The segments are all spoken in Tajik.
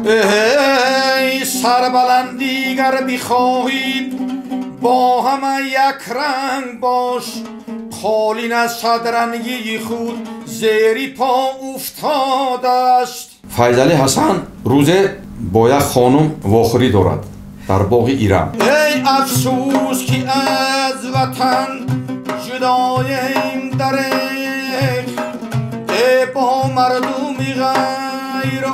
Эй сарбаландӣ гар бихоҳӣ бо ҳама якранг бош, қолин аз садрангии худ зери по уфтодааст. Файзалӣ Ҳасан рӯзе бо як хонум вохӯрӣ дорад дар боғи Ирам. Эй афсӯс ки аз ватан ҷудоем дареғ, э бо мардуми ғайр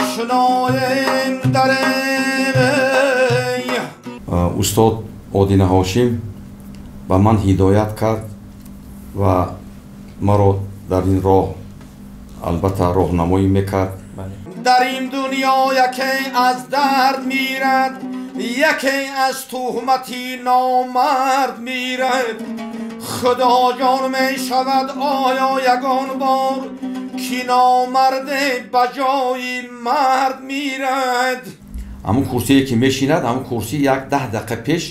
ошноем дареғ. Устод Одина Ҳошим ба ман ҳидоят кард ва маро дар ин роҳ албатта роҳнамоӣ мекард. Дар ин дунё яке аз дард мирад, яке аз туҳмати номард мирад. Худо ҷон мешавад оё ягон бор ки номарде ба ҷои мард мирад. Ҳамун курсие ки мешинад, ҳамун курсӣ як 10 дақиқа пеш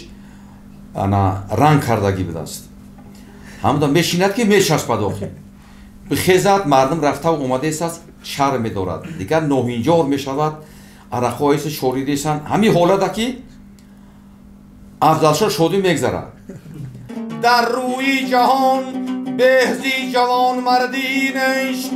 ана ранг кардагӣ будааст. Ҳамуда мешинад ки мечаспад охир. Бихезад, мардум рафтаву омадаистааст, шарм медорад. Дигар ноҳинҷор мешавад, арақҳоест шоридаистанд. Ҳамин ҳолата ки Афзалшоҳ шодӣ мегзарад. Дар рӯи ҷаҳон беҳзи ҷавонмардӣ нест,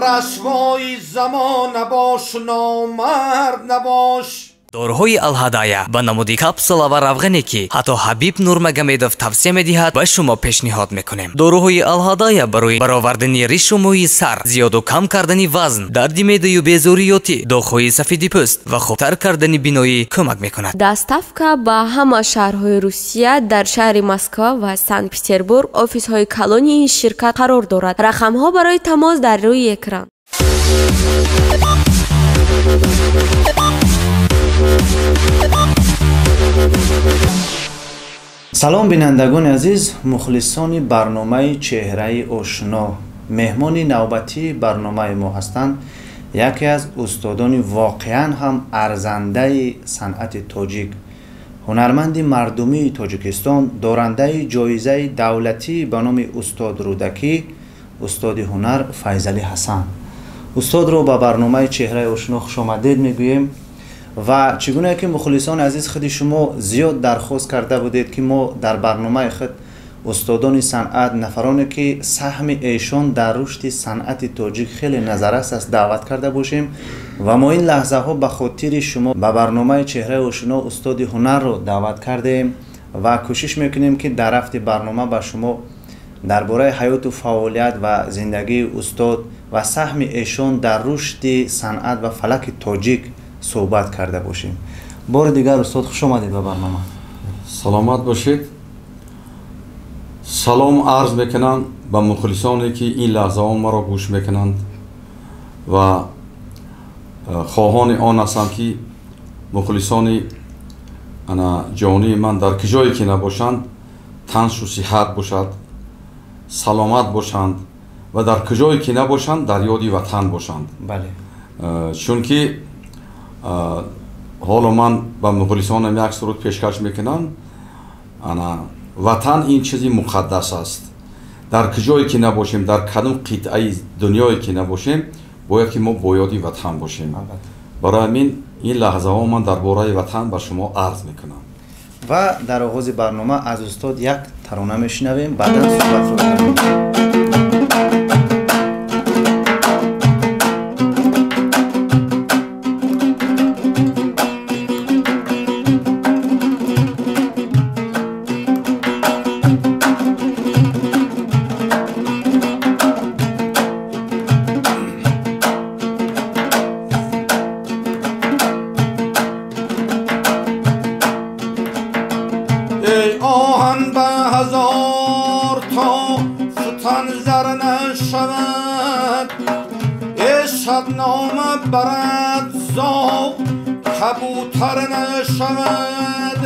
расвои замон набош, номард набош. Доруҳои Алҳадая ба намуди капсула ва равғане ки ҳатто Ҳабиб Нурмагомедов тавсия медиҳад ба шумо пешниҳод мекунем. Доруҳои Алҳадая барои баровардани ришу мӯи сар, зиёду кам кардани вазн, дарди меъдаю безориётӣ, доғҳои сафеди пӯст ва хубтар кардани биноӣ кӯмак мекунад. Доставка ба ҳама шаҳрҳои Русия, дар шаҳри Москва ва Санкт-Петербург офисҳои калони ин ширкат қарор дорад. Рақамҳо барои тамос дар рӯи экран. Салом бинандагони азиз, мухлисони барномаи Чеҳраи ошно. Меҳмони навбатии барномаи мо ҳастанд яке аз устодони воқеан ҳам арзандаи санъати тоҷик, ҳунарманди мардумии Тоҷикистон, дорандаи ҷоизаи давлатӣ ба номи устод Рӯдакӣ, устоди ҳунар Файзалӣ Ҳасан. Устодро ба барномаи Чеҳраи ошно хушомадед мегӯем ва чӣ гуна ки мухлисони азиз худи шумо зиёд дархост карда будед ки мо дар барномаи худ устодони санъат, нафароне ки саҳми эшон дар рушди санъати тоҷик хеле назаррас аст, даъват карда бошем ва мо ин лаҳзаҳо ба хотири шумо ба барномаи Чеҳраи ошно устоди ҳунарро даъват кардаем ва кӯшиш мекунем ки дар рафти барнома ба шумо дар бораи ҳаёту фаъолият ва зиндагии устод ва саҳми эшон дар рушди санъат ва фалаки тоҷик суҳбат карда бошем. Бори дигар устод хуш омадед ба барнома. Саломат бошед. Салом арз мекунам ба мухлисоне ки ин лаҳзаҳо маро гӯш мекунанд ва хоҳони он ҳастам ки мухлисони ана ҷонии ман дар куҷое ки набошанд таншу сиҳат бошад, саломат бошанд ва дар куҷое ки набошанд дар ёди ватан бошанд. Бале. Чунки ҳоло ман ба мухлисонам як суруд пешкаш мекунам. Ана ватан ин чизи муқаддас аст. Дар куҷое ки набошем, дар кадом қитъаи дунёе ки набошем, бояд ки мо бо ёди ватан бошем. Барои ҳамин ин лаҳзаҳо ман дар бораи ватан ба шумо арз мекунам. Ва дар оғози барнома аз устод як тарона мешунавем, баъдан суҳбатро идома медиҳем. Кабутар нашавад.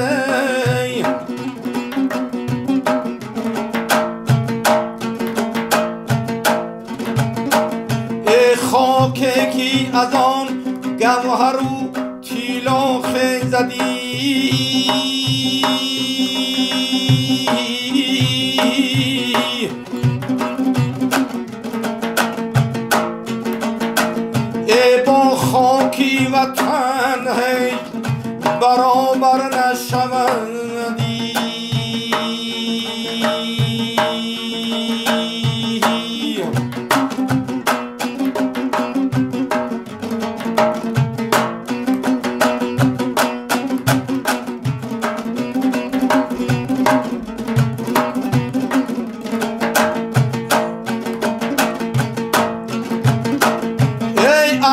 Эй хоке ки аз он гавҳару тило хезадӣ, эй бо хоки ватан وطن هیچ برابر نشود.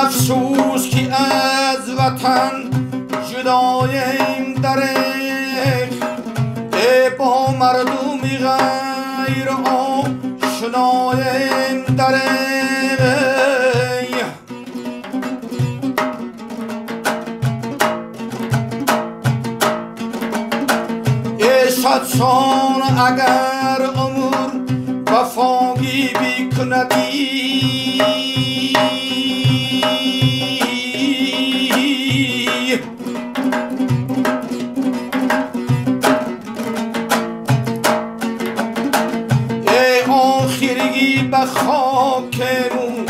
افسوس که از وطن جدایم درک، ای با مردمی غیر آشنایم درک. ای صد سال اگر امور وفاقی بکندی، به خاکمون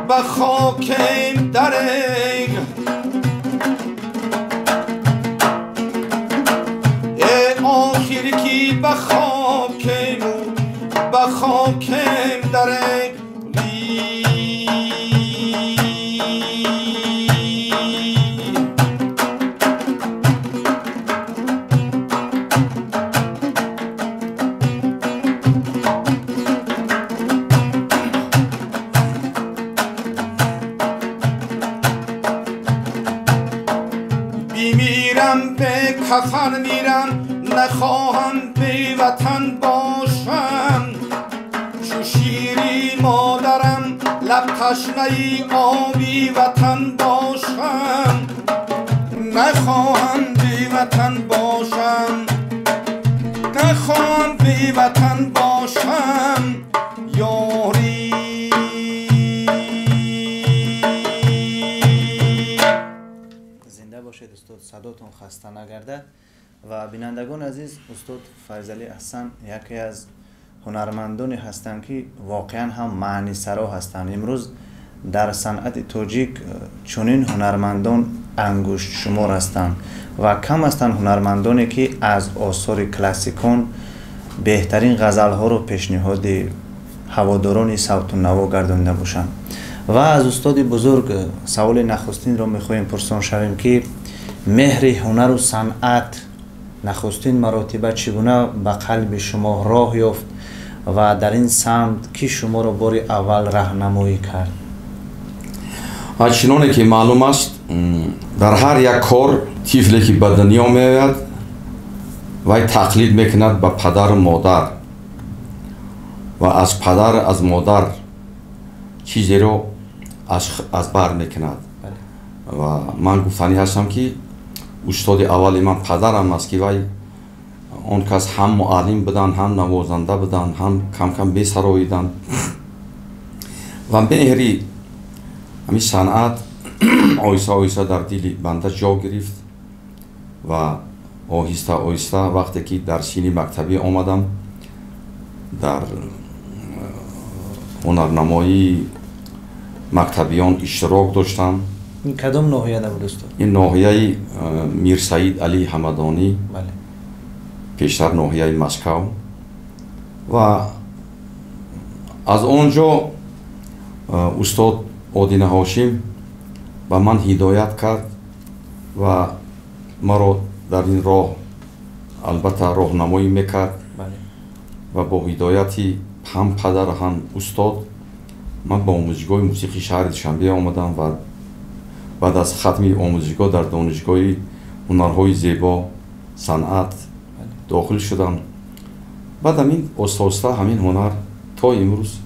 به خاکم درک، ای آخر کی به خاکمون به خاکم درک. میرم به کفن میرم، نخواهم بی وطن باشم. چو شیری مادرم لب تشنه آبی وطن باشم، نخواهم بی وطن باشم، نخواهم بی وطن باشم یاری. استاد صداتون خسته نگردد. و بینندگان عزیز، استاد فیضعلی احسن یکی از هنرمندانی هستند که واقعا هم معنی سرا هستند. امروز در صنعت تاجیک چنین هنرمندان انگشت شمار هستند و کم هستند هنرمندانی که از آثار کلاسیکان بهترین غزل ها رو پیشنهاد هواداران صوت و نوا گردانده باشند. و از استاد بزرگ سوال نخستین را میخواهیم پرسان شویم که مهر هنر و صنعت نخستین مراتبه چگونه به قلب شما راه یافت و در این سمت کی شما را بار اول راهنمایی کرد؟ چنانه که معلوم است در هر یک کار طفلی که به دنیا میآید وی تقلید میکند به پدر و مادر و از پدر از مادر چیزی رو از بر میکند. و من گفتنی هستم که استاد اولی من پدرم است که وی آن کس هم معلم بودن، هم نوازنده بودن، هم کم کم بسراییدن و مهری همین صنعت آهسته آهسته در دل بنده جا گرفت و آهسته آهسته وقتی که در سینی مکتبی آمدم در هنرنمایی مکتبیان اشتراک داشتم. این کدام ناحیه بود استاد؟ این ناحیه میرسعید علی همدانی، بله. پیشتر ناحیه مسکو و از آنجا استاد آدینه هاشم به من هدایت کرد و مرا در این راه البته راهنمایی میکرد. بله. و با هدایت هم پدر هم استاد من به آموزشگاه موسیقی شهر دوشنبه آمدم و بعد از ختم آموزشگاه در دانشگاه هنرهای زیبا صنعت داخل شدم. بعد همین آسته همین هنر تا امروز،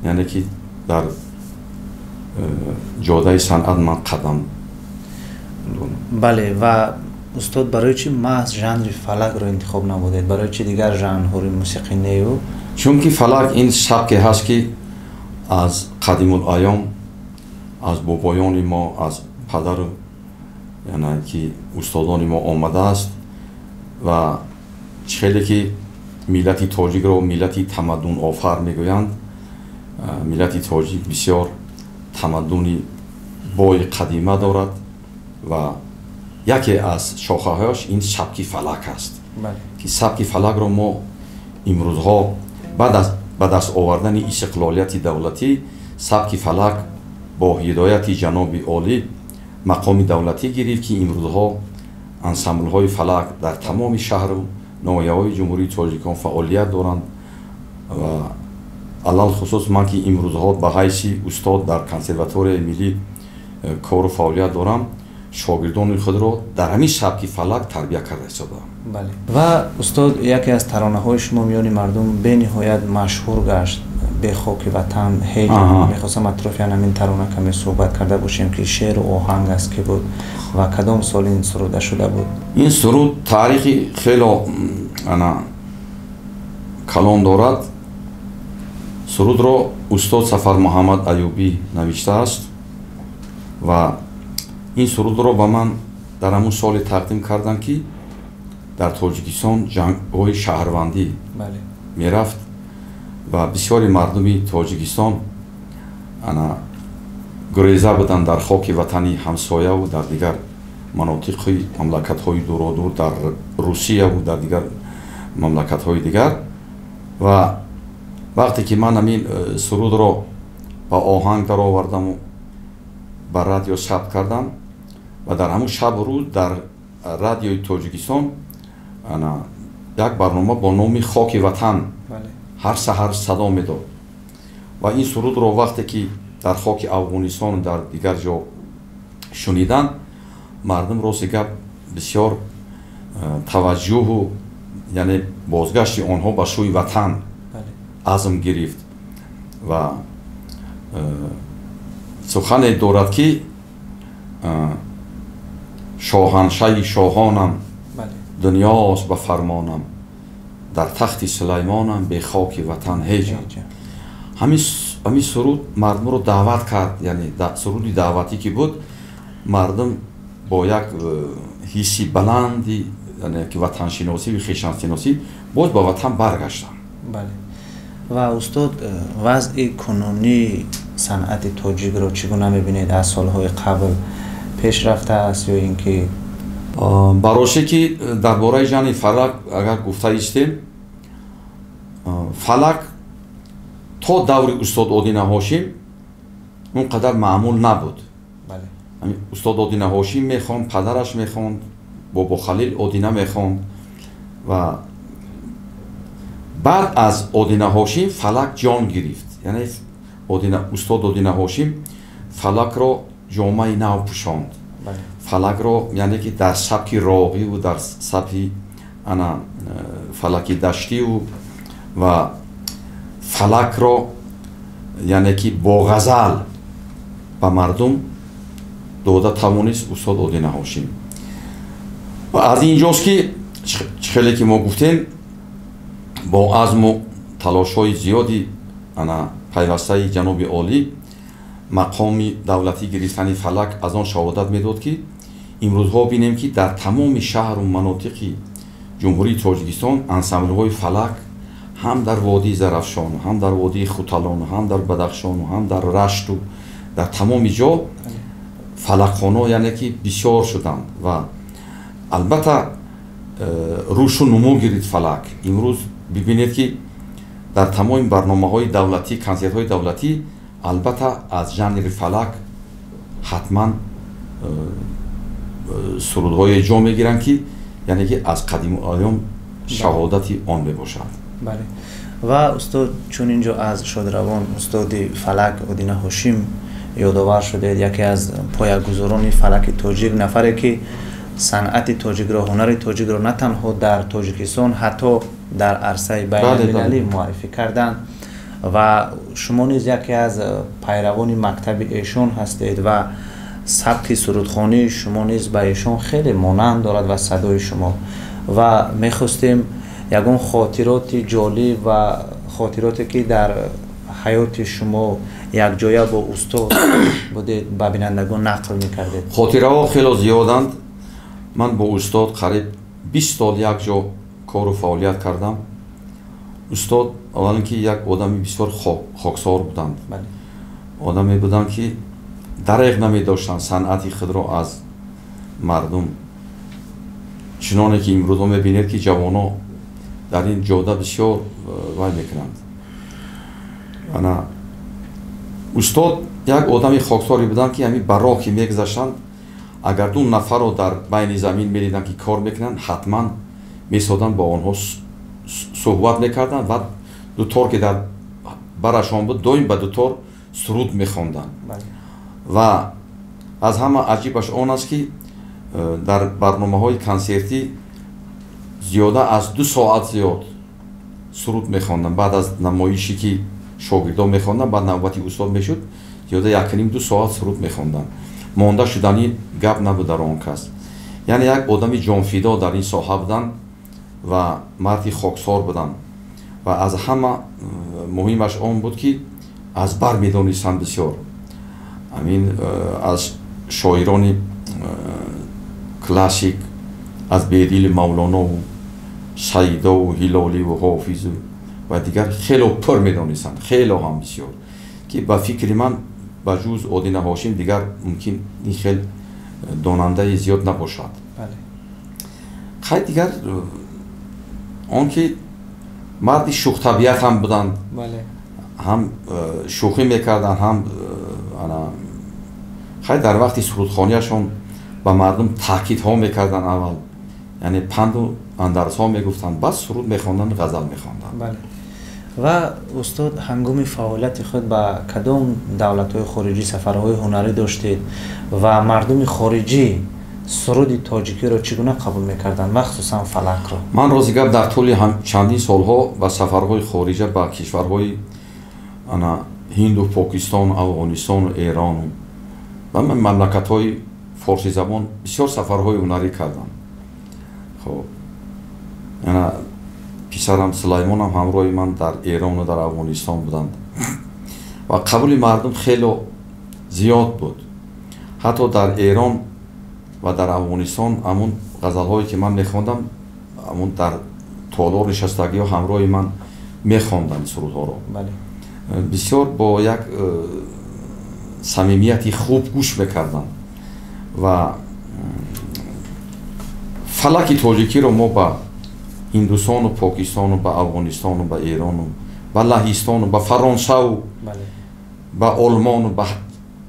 یعنی که در جاده صنعت من قدم. بله. و استاد برای چی محض ژانر فلک رو انتخاب نمودید؟ برای چی دیگر ژانرهای موسیقی نیو؟ چون که فلک این سبکی هست که از قدیم الایام از بابایان ما، از پدر یعنی که استادان ما آمده است و خیلی که ملت تاجیک رو ملت تمدن آفر میگویند، ملت تاجیک بسیار تمدنی бои қадима дорад ва яке аз шохаҳояш ин сабки фалак аст, ки сабки фалакро мо имрӯзҳо баъд аз ба даст овардани истиқлолияти давлатӣ сабки фалак бо ҳидояти ҷаноби олӣ мақоми давлатӣ гирифт, ки имрӯзҳо ансамблҳои фалак дар тамоми шаҳру ноҳияҳои Ҷумҳурии Тоҷикистон фаъолият доранд. Ва алалхусус ман, ки имрӯзҳо ба ҳайси устод дар консерваторияи миллӣ кору фаъолият дорам, шогирдони худро дар ҳамин сабки фалак тарбия карда истодаам. Бале, ва устод, яке аз таронаҳои шумо миёни мардум бениҳоят машҳур гашт, «Бехоки ватан ҳеҷ». Мехостам атрофи ҳамин тарона каме суҳбат карда бошем, ки шеъру оҳанг аст ки буд ва кадом сол ин суруда шуда буд? Ин суруд таърихи хело ана калон дорад. Сурудро устод Сафармуҳаммад Аюбӣ навиштааст ва ин сурудро ба ман дар ҳамун соле тақдим карданд, ки дар Тоҷикистон ҷангҳои шаҳрвандӣ мерафт ва бисёри мардуми Тоҷикистон ана гуреза буданд дар хоки ватани ҳамсояву дар дигар манотиқи мамлакатҳои дуродур, дар Русияву дар дигар мамлакатҳои дигар. Ва вақте ки ман ҳамин сурудро ба оҳанг даровардаму ба радио сабт кардам ва дар ҳамун шабу рӯз дар радиои Тоҷикистон ана як барнома бо номи «Хоки ватан» ҳар саҳар садо медод ва ин сурудро вақте ки дар хоки Афғонистону дар дигар ҷо шуниданд, мардум, рости гап, бисёр таваҷҷӯҳу, яъне бозгашти онҳо ба сӯи ватан азм гирифт. Ва сухане дорад, ки шоҳаншаи шоҳонам, дунёст ба фармонам, дар тахти Сулаймонам, бехоки ватан ҳеҷам. Ҳамин суруд мардумро даъват кард, яъне суруди даъватӣ ки буд, мардум бо як ҳисси баланди, яъне ки ватаншиносӣ ва хешаншиносӣ боз ба ватан баргаштанд. Бале, ва устод, вазъи кунунии санъати тоҷикро чӣ гуна мебинед? Аз солҳои қабл пеш рафтааст ё ин ки? Бароше ки дар бораи жанри фалак агар гуфта истем, фалак то даври устод Одина Ҳошим он қадар маъмул набуд. Устод Одина Ҳошим мехонд, падараш мехонд, Бобохалил Одина мехонд ва баъд аз Одина Ҳошим фалак ҷон гирифт. Яъне устод Одина Ҳошим фалакро ҷомаи нав пӯшонд, фалакро, яъне ки дар сабки роғиву дар сабки ана фалаки даштиву ва фалакро, яъне ки бо ғазал ба мардум дода тавонист устод Одина Ҳошим. Ва аз инҷост, ки чӣ хеле ки мо гуфтем, бо азму талошҳои зиёди ана пайвастаи ҷаноби олӣ мақоми давлатӣ гирифтани фалак аз он шаҳодат медод, ки имрӯзҳо бинем, ки дар тамоми шаҳру манотиқи Ҷумҳурии Тоҷикистон ансамблҳои фалак ҳам дар водии Зарафшону, ҳам дар водии Хуталону, ҳам дар Бадахшону, ҳам дар Рашту, дар тамоми ҷо фалакхоно, яъне ки бисёр шуданд. Ва албатта рушду нумӯ гирифт фалак. Имрӯз бибинед, ки дар тамоми барномаҳои давлатӣ, консертҳои давлатӣ албатта аз жанри фалак ҳатман сурудҳое ҷо мегиранд, ки яъне ки аз қадиму айём шаҳодати он мебошад. Бале, ва устод, чун инҷо аз шодравон устоди фалак Одина Ҳошим ёдовар шудед, яке аз поягузорони фалаки тоҷик, нафаре ки санъати тоҷикро, ҳунари тоҷикро на танҳо дар Тоҷикистон, ҳатто дар арсаи байналмилалӣ муаррифӣ карданд, ва шумо низ яке аз пайравони мактаби эшон ҳастед ва сабки сурудхонии шумо низ ба эшон хеле монанд дорад ва садои шумо, ва мехостем ягон хотироти ҷолиб ва хотироте, ки дар ҳаёти шумо якҷоя бо устод будед, ба бинандагон нақл мекардед. Хотираҳо хело зиёданд. Ман бо устод қариб 20 сол якҷо кору фаъолият кардам. Устод аввалан ки як одами бисёр хоксор буданд, одаме буданд, ки Дареғ намедоштанд санъати худро аз мардум. Чуноне ки имрӯзҳо мебинед, ки ҷавонҳо дар ин ҷода бисёр вай мекунанд. Ана устод як одами хоксоре буданд, ки ҳамин ба роҳ ки мегузаштанд, агар ду нафарро дар байни замин медиданд, ки кор мекунанд, ҳатман месоданд, бо онҳо суҳбат мекарданд ва дутор, ки дар барашон буд, доим ба дутор суруд мехонданд. Ва аз ҳама аҷибаш он аст, ки дар барномаҳои консертӣ зиёда аз 2 соат зиёд суруд мехонданд. Баъд аз намоише, ки шогирдон мехонданд, баъд навбати устод мешуд, зиёда 1,5-2 соат суруд мехонданд. Монда шудани гап набуд дар он кас. Яъне як одами ҷонфидо дар ин соҳа буданд ва марди хоксор буданд. Ва аз ҳама муҳимаш он буд, ки аз бар медонистанд бисёр ҳамин аз шоирони классик, аз Бедили, Мавлонову Саидову Ҳилоливу Ҳофизу ва дигар хело пур медонистанд, хело ҳам бисёр, ки ба фикри ман, ба ҷуз Одина Ҳошим дигар мумкин ин хел донандаи зиёд набошад. Хай, дигар он ки марди шӯхтабиат ҳам буданд, ҳам шӯхӣ мекарданд, ҳам ана хай дар вақти сурудхонияшон ба мардум таъкидҳо мекарданд аввал, яъне панду андарзҳо мегуфтанд, баъд суруд мехонданд, ғазал мехонданд. Ва устод, ҳангоми фаъолияти худ ба кадом давлатҳои хориҷӣ сафарҳои ҳунарӣ доштед ва мардуми хориҷӣ суруди тоҷикиро чӣ гуна қабул мекарданд, махсусан фалакро? Ман, рости гап, дар тӯли чандин солҳо ба сафарҳои хориҷа, ба кишварҳои ана Ҳинду, Покистону Афғонистону Эрону ва мамлакатҳои форсизабон бисёр сафарҳои ҳунарӣ кардам. Хоб, ана писарам Сулаймонам ҳамроҳи ман дар Эрону дар Афғонистон буданд ва қабули мардум хело зиёд буд. Ҳатто дар Эрон ва дар Афғонистон ҳамун ғазалҳое, ки ман мехондам, ҳамун дар толор нишастагиҳо ҳамроҳи ман мехонданд сурудҳоро, бисёр бо як самимияти хуб гӯш мекарданд. Ва фалаки тоҷикиро мо ба Ҳиндустону Покистону ба Афғонистону ба Эрону ба Лаҳистону ба Фаронсаву ба Олмону ба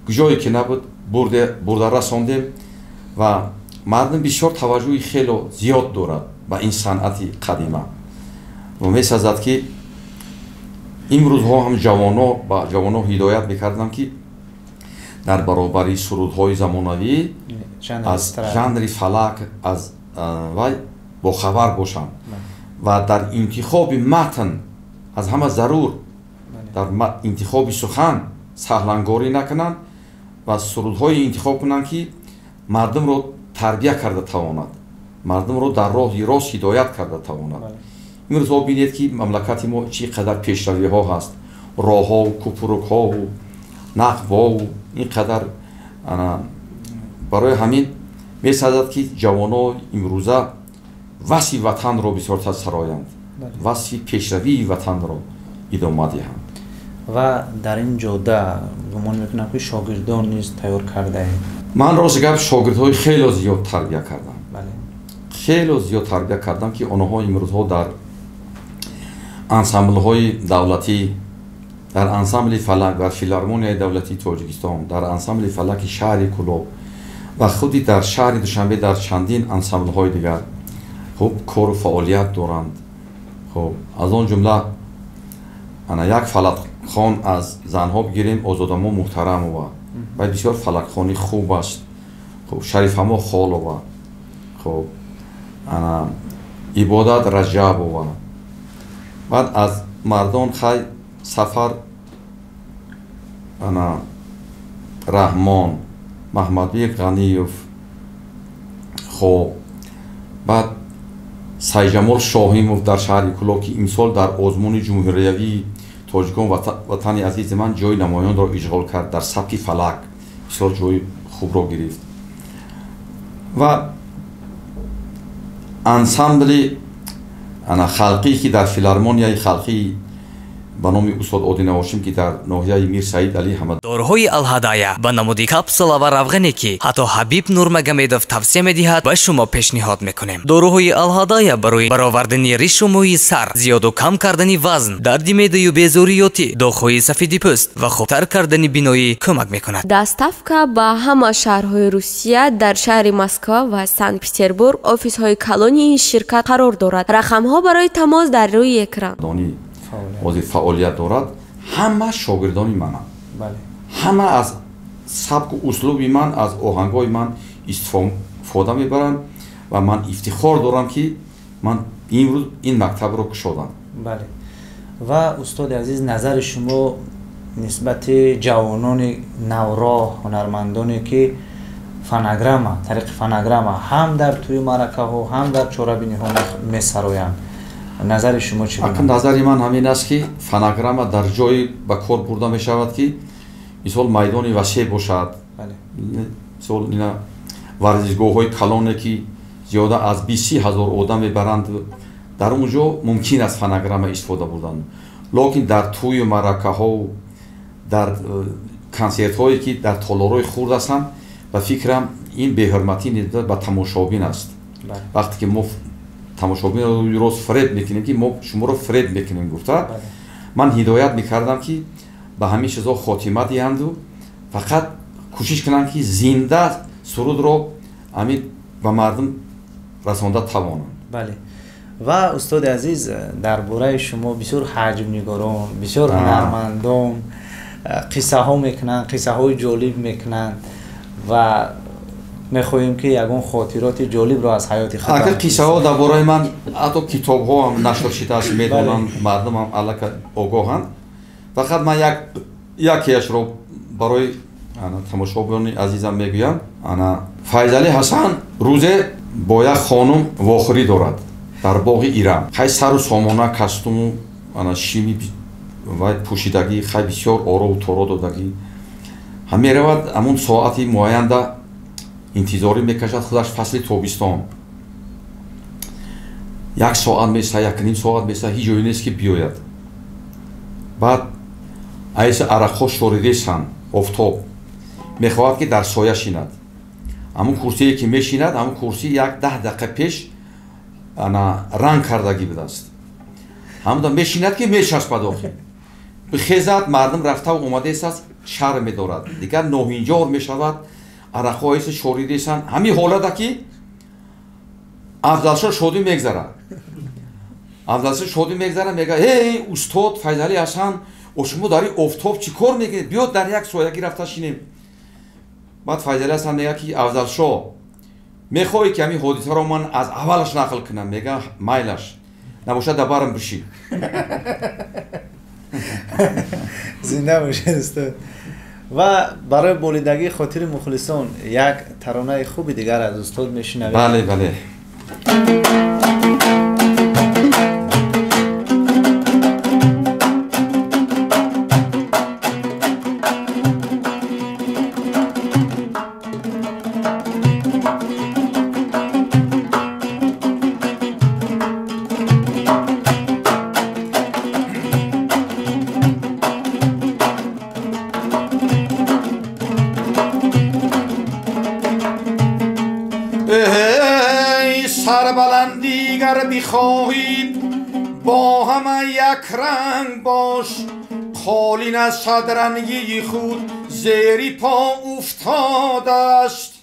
ҷое ки набуд бурда расондем. Ва мардум бисёр таваҷҷӯҳи хело зиёд дорад ба ин санъати қадима ва месазад, ки имрӯзҳо ҳам ҷавоно ба ҷавоно ҳидоят мекардам, ки дар баробари сурудҳои замонавӣ аз жанри фалак аз вай бохабар бошанд ва дар интихоби матн, аз ҳама зарур, дар интихоби сухан саҳлангорӣ накунанд ва сурудҳое интихоб кунанд, ки мардумро тарбия карда тавонад, мардумро дар роҳи рост ҳидоят карда тавонад. Имрӯзҳо бинед, ки мамлакати мо чӣ қадар пешравиҳо ҳаст: роҳҳову купрукҳову нақбову ин қадар. Барои ҳамин месазад, ки ҷавоно имрӯза васфи ватанро бисёртар сароянд, васфи пешравии ватанро идома диҳанд. Ва дар ин ҷода гумон мекунам, ки шогирдон низ тайёр кардаед. Ман, рости гап, шогирдҳои хело зиёд тарбия кардам, хело зиёд тарбия кардам, ки онҳо имрӯзҳо дар ансамблҳои давлатӣ, дар ансамбли фалак дар Филармонияи давлатии Тоҷикистон, дар ансамбли фалаки шаҳри Кӯлоб ва худи дар шаҳри Душанбе дар чандин ансамблҳои дигар хуб кору фаъолият доранд. Хуб, аз он ҷумла ана як фалакхон аз занҳо бигирем, Озодамо Муҳтарамова, вай бисёр фалакхони хуб аст. Хуб, Шарифамо Холова, хуб, ана Ибодат Раҷабова. Баъд аз мардон хай Сафар ана Раҳмон, Маҳмадбек Ғаниев, хоб, баъд Сайҷамол Шоҳимов дар шаҳри Кӯлоб, ки имсол дар озмуни ҷумҳуриявии «Тоҷикон, ватани азизи ман» ҷои намоёнро ишғол кард, дар сабки фалак бисёр ҷои хубро гирифт. Ва ансамбли ана халқӣ, ки дар Филармонияи халқии Ба номи устод Одина Ҳошим, ки дар ноҳияи Мир Саид Али ҳама. Доруҳои Алҳадая ба намуди капсула ва равғане, ки ҳатто Ҳабиб Нурмагомедов тавсия медиҳад, ба шумо пешниҳод мекунем. Доруҳои Алҳадая барои баровардани ришу мӯи сар, зиёду кам кардани вазн, дарди меъдаю безориётӣ, доғҳои сафеди пӯст ва хубтар кардани биноӣ кӯмак мекунад. Доставка ба ҳама шаҳрҳои Русия, дар шаҳри Москва ва Санкт-Петербург офисҳои калони ин ширкат қарор дорад. Рақамҳо барои тамос дар рӯи экран. Ҳозир фаъолият дорад, ҳама шогирдони мананд, ҳама аз сабку услуби ман, аз оҳангҳои ман истифода мебаранд ва ман ифтихор дорам, ки ман имрӯз ин мактабро кушодам. Бале, ва устоди азиз, назари шумо нисбати ҷавонони навроҳ, ҳунармандоне, ки фонограмма, тариқи фонограмма ҳам дар тӯи маъракаҳо, ҳам дар чорабиниҳо месароянд, назари шумо чӣ? Акн назари ман ҳамин аст, ки фонограмма дар ҷое ба кор бурда мешавад, ки мисол майдони васеъ бошад, мисол ина варзишгоҳҳои калоне, ки зиёда аз 20 ҳазор одам мебаранд, дар он ҷо мумкин аст фонограмма истифода бурдан. Лекин дар тӯю маъракаҳо, дар консертҳое, ки дар толорҳои хурд ҳастанд, ба фикрам, ин беҳурматӣ нисбат ба тамошобин аст. Вақте ки мо тамошобинро фиреб мекунем, ки мо шуморо фиреб мекунем гуфта, ман ҳидоят мекардам, ки ба ҳамин чизҳо хотима диҳанду фақат кӯшиш кунанд, ки зинда сурудро ҳамин ба мардум расонда тавонанд. Бале, ва устоди азиз, дар бораи шумо бисёр ҳаҷмнигорон, бисёр ҳунармандон қиссаҳо мекунанд, қиссаҳои ҷолиб мекунанд ва мехоҳем, ки ягон хотироти ҷолибро аз ҳаёти худ. Агар қиссаҳо дар бораи ман, ҳатто китобҳоам нашр шудааст, медонанд, мардумам аллака огоҳанд. Фақат ман якеашро барои тамошобинони азизам мегӯям. Ана Файзалӣ Ҳасан рӯзе бо як хонум вохӯрӣ дорад дар боғи Ирам. Хай сару сомона, костюму ана шими вай пӯшидагӣ, хай бисёр орову торо додагӣ. Ҳам меравад, ҳамун соати муайянда интизорӣ мекашад, худаш фасли тобистон. Як соат меса, якним соат меса, ҳеҷ ҷое нест, ки биёяд. Баъд айса арақҳо шоридесанд, офтоб мехоҳад, ки дар соя шинад. Ҳамун курсие, ки мешинад, ҳамун курсӣ як 10 дақиқа пеш ана ранг кардагӣ будааст. Ҳамуда мешинад, ки мечаспад. Охир бихезад, мардум рафтаву омадаистааст, шарм медорад, дигар ноҳинҷор мешавад, арақҳоеси шоридесанд. Ҳамин ҳолата, ки Афзалшо шодӣ мегзарад, Афзалшо шодӣ мегзарад, мегӯяд: эй устод Файзалӣ Ҳасан, шумо дар ин офтоб чӣ кор мекунед? Биё дар як соягӣ рафта шинем. Баъд Файзалӣ Ҳасан мегӯяд, ки Афзалшо, мехоҳӣ, ки ҳамин ҳодисаро ман аз аввалаш нақл кунам? Мегӯяд: майлаш, набошад, дар барам бишӣ. Зинда бошед, устод. Ва барои болидагии хотири мухлисон як таронаи хуби дигар аз устод мешунавем. Бале, бале. بخواهی با همه یک رنگ باش، قالین از صدرنگی خود زیر پا افتاده است.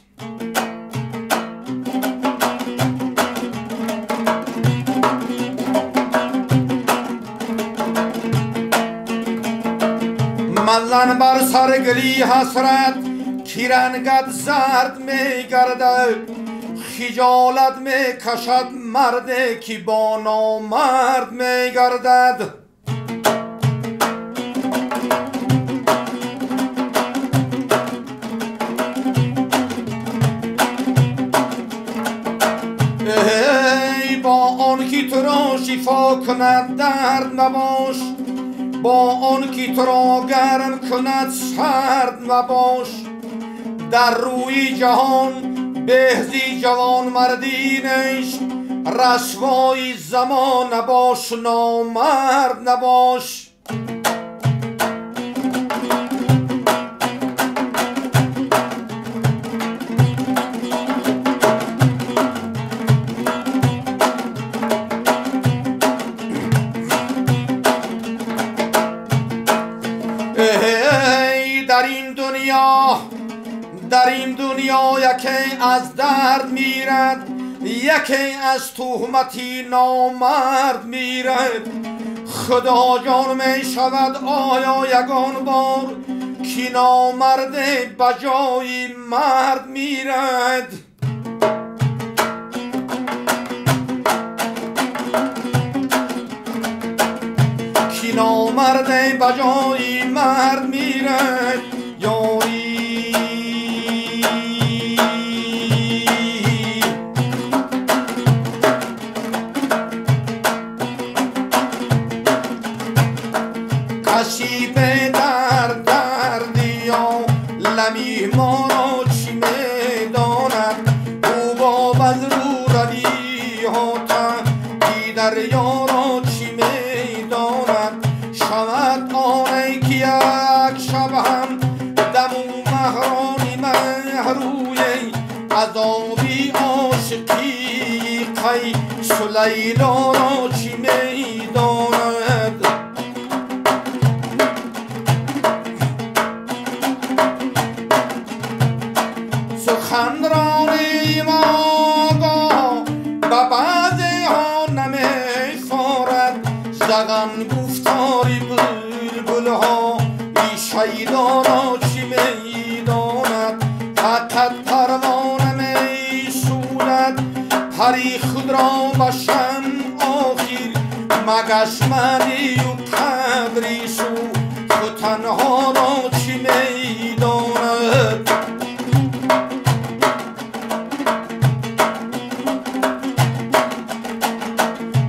مزن بر سر گلی حسرت کی رنگت زرد می گردد، خجالت می کشد مرد کی با نامرد می گردد. ای با آن کی تو را شفا کند درد مباش، با آن کی تو را گرم کند سرد مباش. در روی جهان بهزی جوان مردی نیست، رسوای زمان نباش نامرد نباش. Яке аз дард мирад, яке аз туҳмати номард мирад. Худо ҷон мешавад оё ягон бор, ки номарде ба ҷои мард мирад. Ки номарде ба ҷои мард мирад. Ёри کسی به درد دردیا لمی ما را چی میداند؟ او با از رو روی ها تا دریا را چی میداند؟ شود آنه که یک شب هم دم و مهرانی مهروی عذابی عاشقی قیس و لیلا را چی میداند؟ سخنرانی ما به بعضی ها نمی‌خورد، زغن گفتاری بلبلها ای شیدا را چی میداند؟ فقط پروانه میسوزد پری خود را به شمع آخر، مگس منی و قدری سو خود تنها را چی میداند؟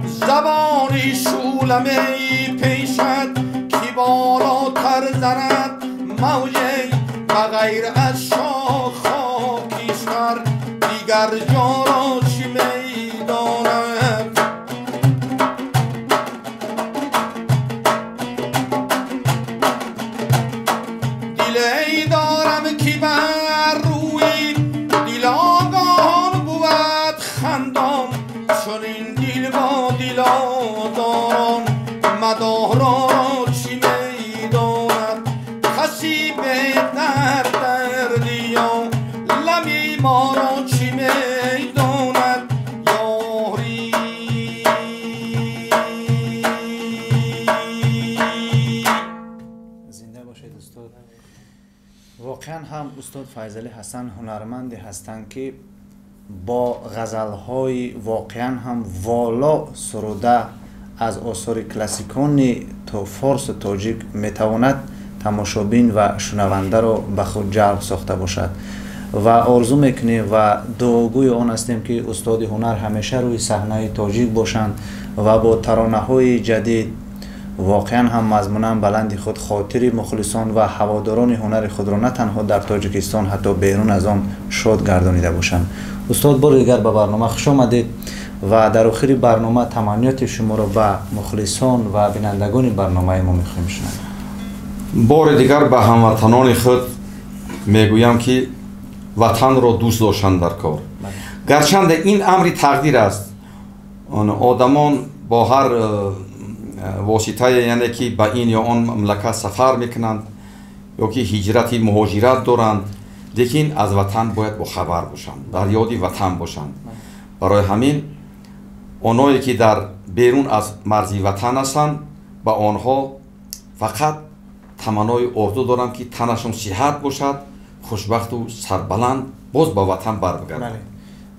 زبانی شعله می پیشد که بالاتر زند موجی، بغیر از شاخ خاکستر دیگر جا را چی میداند؟ دلی دارم که بر روی دل آگاهان بود خندان، چنین دل با دل آزاران مدار را چی میداند؟ کسی به درد دردیا لمی ما را چی میداند؟ یاری зинда бошед устод. Воқеан ҳам устод Файзалӣ Ҳасан ҳунарманде ҳастанд, ки бо ғазалҳои воқеан ҳам воло суруда аз осори классикони то форсу тоҷик метавонад тамошобин ва шунавандаро ба худ ҷалб сохта бошад ва орзу мекунем ва дуогӯи он ҳастем, ки устоди ҳунар ҳамеша рӯи саҳнаи тоҷик бошанд ва бо таронаҳои ҷадид воқеан ҳам мазмунан баланди худ хотири мухлисон ва ҳаводорони ҳунари худро на танҳо дар Тоҷикистон, ҳатто берун аз он шод гардонида бошанд. Устод, бори дигар ба барнома хуш омадед ва дар охири барнома таманниёти шуморо ба мухлисон ва бинандагони барномаи мо мехоҳем шунавем. Бори дигар ба ҳамватанони худ мегӯям, ки ватанро дӯст доштан дар кор. Гарчанде ин амри тақдир аст, одамон бо ҳар воситае, яъне ки ба ин ё он мамлакат сафар мекунанд ё ки ҳиҷрати муҳоҷират доранд, лекин аз ватан бояд бохабар бошанд, дар ёди ватан бошанд. Барои ҳамин оное ки дар берун аз марзи ватан ҳастанд, ба онҳо фақат таманнои орзу дорам, ки танашон сиҳат бошад, хушбахту сарбаланд боз ба ватан барбигарданд.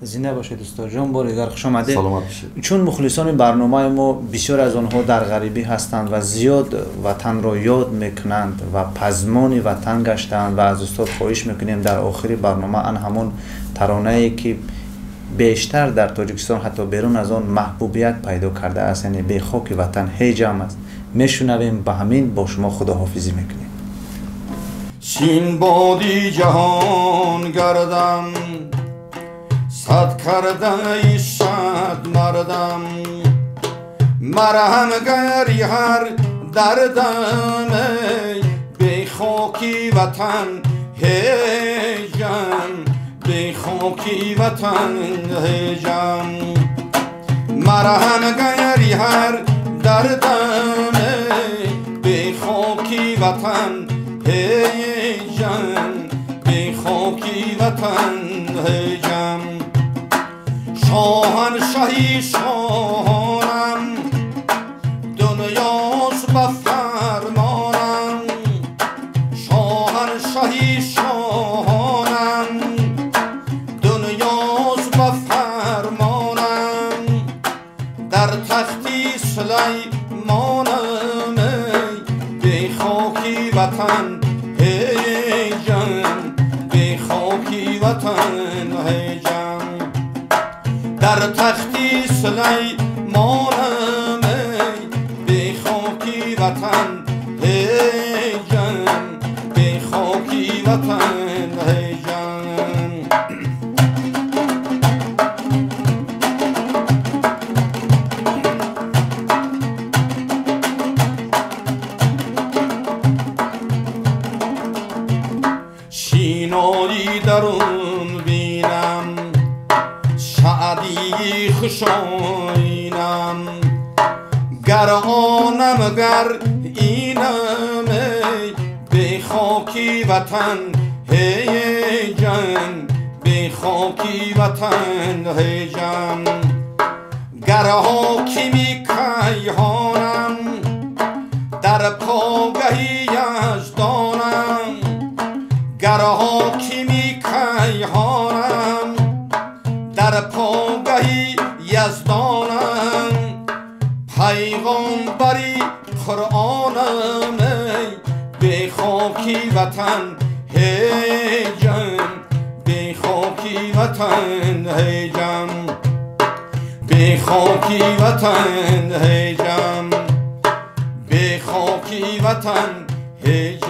Зинда бошед устодҷон, бори дигар хуш омадед. Саломат бошед. Чун мухлисони барномаи мо бисёр аз онҳо дар ғарибӣ ҳастанд ва зиёд ватанро ёд мекунанд ва пазмони ватан гаштаанд ва аз устод хоҳиш мекунем дар охири барнома ан ҳамон таронае ки бештар дар Тоҷикистон, ҳатто берун аз он маҳбубият пайдо кардааст, яъне бе хоки ватан ҳеҷам аст, мешунавем. Ба ҳамин бо шумо худоҳофизӣ мекунем. Синбоди ҷаҳон гардам, сад кардаи сад мардам, марҳам гари ҳар дардам, бе хоки ватан ҳеҷам, бе хоки ватан ҳеҷам. Марҳам гари ҳар дардам, бе хоки ватан ҳеҷам, бе хоки خاکی وطن هجم شاهنشهی شاهانم دنیاست به فرمانم شاهنشهی شاهانم دنیاست به فرمانم در تختی سلیمانم به خاکی وطن هجم به خاکی وطن هجم در تختی سلیمانم به خاکی وطن هجم به خاکی وطن هجم شینایی درون بینم شعدی خوشاینم گر آنم گر اینم به خاکی وطن هجم به خاکی وطن هجم گر حاکمی کیهانم در پاگهی یزدانم گر حاکمی کیهانم در پاگهی یزدانم پیغامبری قرآنم به خاکی وطن هجم به خاکی وطن هجم به خاکی وطن هجم به خاکی وطن هجم.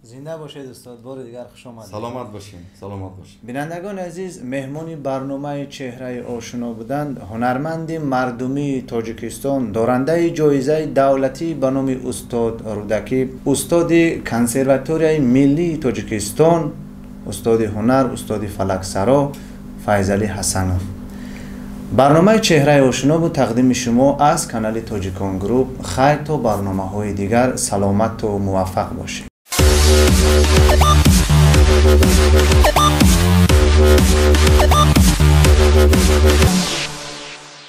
زنده باشید استاد، بار دیگر خوش آمدید. سلامت باشین، سلامت باشین. بینندگان عزیز، مهمانی برنامه چهره آشنا بودند هنرمند مردمی تاجیکستان، دارنده جایزه دولتی به نام استاد رودکی، استاد کنسرواتوریای ملی تاجیکستان، استاد هنر، استاد فلکسرا فیضعلی حسنов. برنامه چهره آشنا بود تقدیم شما از کانال تاجیکان گروپ. خیر تا برنامه های دیگر، سلامت و موفق باشید. We'll be right back.